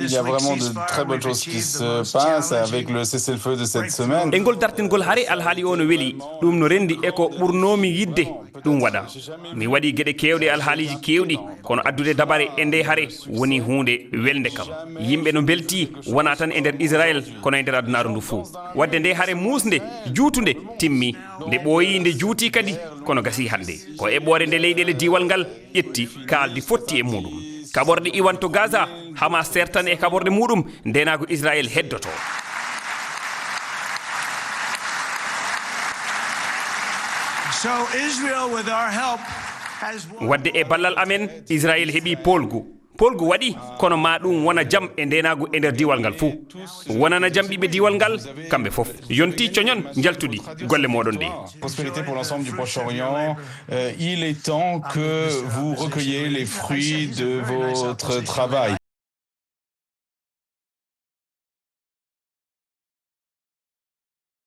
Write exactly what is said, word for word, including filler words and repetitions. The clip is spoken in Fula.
Il y a vraiment de très bonnes choses qui se passent avec le cessez-le-feu de cette semaine. E ngol dartingol hare, alhaali o no weli. Ɗum no renndi e ko ɓurnoomi yiɗde ɗum waɗa. Mi waɗi geɗe keewɗe, alhaaliiji keewɗi, kono addude dabare e nde hare woni huunde welnde kam. Yimɓe no mbeltii, wonaa tan e nder Israel, kono e nder adunaaru ndu fuu. Wadde nde hare muusnde, juutunde, timmi. Nde ɓooyi, nde juuti kadi, kono gasii hannde. Ko eɓɓoore nde leyɗeele diiwal ngal ƴetti, kaaldi fotti e muuɗum. Kaɓorɗe iwan to Gaza, Hamas sertan e kaɓorɗe muuɗum, ndeenaagu Israel heddoto. So Israel, with our help, has won. Wadde e ballal amen, Israel heɓi poolgu. Poolgu waɗi, kono ma ɗum wona jam e ndeenaagu e nder diiwal ngal fuu. Wonana jam ɓiɓɓe diiwal ngal, kamɓe fof. Yonti coñon njaltudi golle mooɗon ɗe. Prospérité pour l'ensemble du Proche-Orient. Euh, il est temps que vous recueilliez les fruits de votre travail.